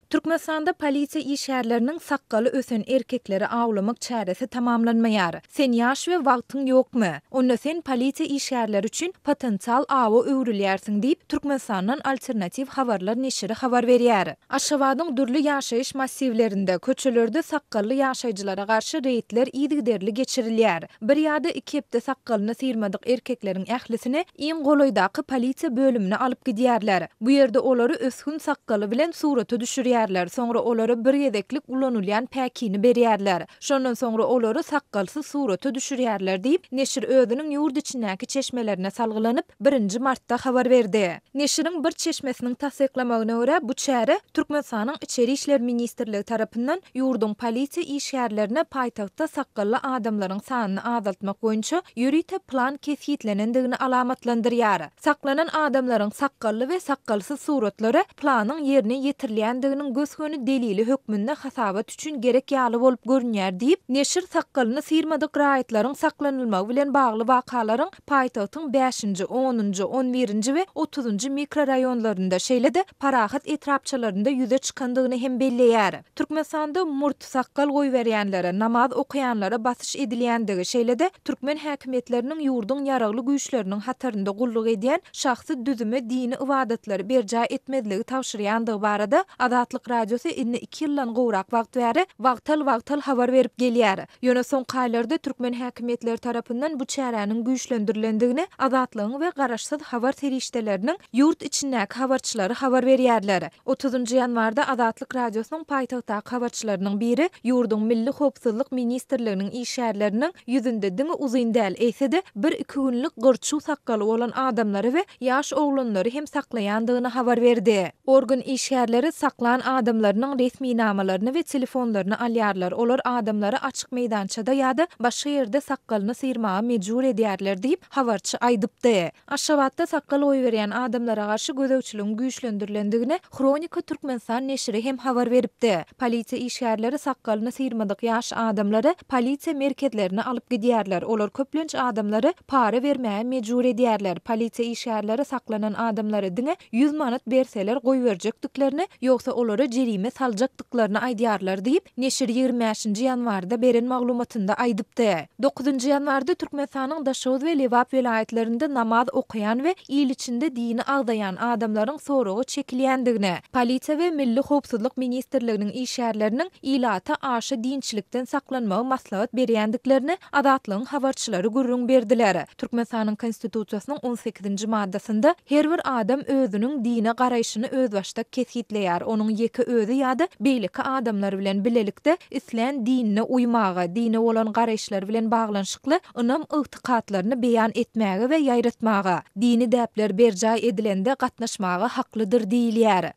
Türkmenistanda polisiýa işgärleriniň sakgaly ösen erkekleri awlamak çäresi tamamlanmaýar. Sen ýaş we wagtyň ýokmy? Onda sen polisiýa işgärleri üçin potensial awa öwrülýärsiň diýip, Türkmenistandan Alternatiw habarlar neşiri habar berýär. Aşgabadyň dürli ýaşaýyş massiwlerinde, köçelerde sakgally ýaşaýjylara garşy reýdler yzygiderli geçirilýär. Bir ýa-da iki hepde sakgalyny syrmadyk erkekleriň ählisini iň golaýdaky polisiýa bölümine alyp gidýärler. Bu ýerde olary ösgün sakgaly bilen surata düşürýärler, soňra olara bir gezeklik ulanylýan päkini berýärler. Şondan soňra olary sakgalsyz surata düşürýärler diýip, neşir özüniň ýurt içindäki çeşmelerine salgylanyp, birinji martda habar berdi. Neşiriň bir çeşmesiniň tassyklamagyna görä, bu çäre Türkmenistanyň Içeri işler ministrligi tarapyndan ýurduň polisiýa işgärlerine paýtagtda sakgally adamlaryň sanyny azaltmak boýunça ýörite plan kesgitlenendigini alamatlandyrýar. Saklanan adamlaryň sakgally we sakgalsyz suratlary planyň ýerine ýetirilýändiginiň gös-göni delili hökmünde hasabat üçin gerek ýaly bolup görünýär diýip, neşir sakgalyny syrmadyk raýatlaryň saklanylmagy bilen bagly wakalaryň paýtagtyň bäşinji, onunjy, on birinji we otuzynjy mikroraýonlarynda, şeýle-de Parahat etrapçalarynda ýüze çykandygyny hem belleýär. Türkmenistanda murt, sakgal goýberýänlere, namaz okaýanlara basyş edilýändigi, şeýle-de türkmen häkimiýetleriniň ýurduň ýaragly güýçleriniň hatarynda gulluk edýän şahsy düzüme dini ybadatlary berjaý etmezligi tabşyrýandygy barada Azatlyk Radiosy indi iki ýyldan gowrak wagt bäri wagtal-wagtal habar berip gelýär. Ýöne soňky aýlarda türkmen häkimiýetleri tarapyndan bu çäräniň güýçlendirilendigini Azatlygyň we garaşsyz habar serişdeleriniň ýurt içindäki habarçylary habar berýärler. Otuzynjy ýanwarda Azatlyk Radiosynyň paýtagtdaky habarçylarynyň biri ýurduň Milli howpsuzlyk ministrliginiň işgärleriniň ýüzünde diňe uzyn däl, eýse-de, bir-iki günlük gyrçuw sakgaly bolan adamlary we ýaş oglanlary hem saklaýandygyny habar berdi. Organ işgärleri saklan adamlarynyň resminamalaryny we telefonlaryny alýarlar, olar adamlary açyk meýdançada ýa-da başga ýerde sakgalyny syrmaga mejbur edýärler diýip, habarçy aýdypdy. Aşgabatda sakgal goýberýän adamlara garşy gözegçiligiň güýçlendirilendigini Hronika Türkmenistan neşiri hem habar beripdi. Polisiýa işgärleri sakgalyny syrmadyk ýaş adamlary polisiýa merkezlerine alyp gidýärler, olar köplenç adamlary para bermäge mejbur edýärler, polisiýa işgärleri saklanan adamlara diňe 100 manat berseler goýberjekdiklerini, ýogsa olara jerime saljakdyklaryny aýdýarlar diýip, neşir 25-nji ýanwarda beren maglumatynda aýdypdy. Dokuzynjy ýanwarda Türkmenistanyň Daşoguz we Lebap welaýatlarynda namaz okaýan we il içinde dini agzaýan adamlaryň soraga çekilýändigini, polisiýa we Milli howpsuzlyk ministrliginiň işgärleriniň ilata aşa dinçilikden saklanmagy maslahat berýändiklerini Azatlygyň habarçylary gürrüň berdiler. Türkmenistanyň Konstitusiýasynyň on sekizinji maddasynda her bir adam özüniň dine garaýşyny özbaşdak kesgitleýär, onuň ýeke özi ýa-da beýleki adamlar bilen bilelikde islän dinine uýmaga, dine bolan garaýyşlary bilen baglanyşykly ynam-ygtykatlaryny beýan etmäge we ýaýratmaga, dini däpler berjaý edilende gatnaşmaga haklydyr diýilýär.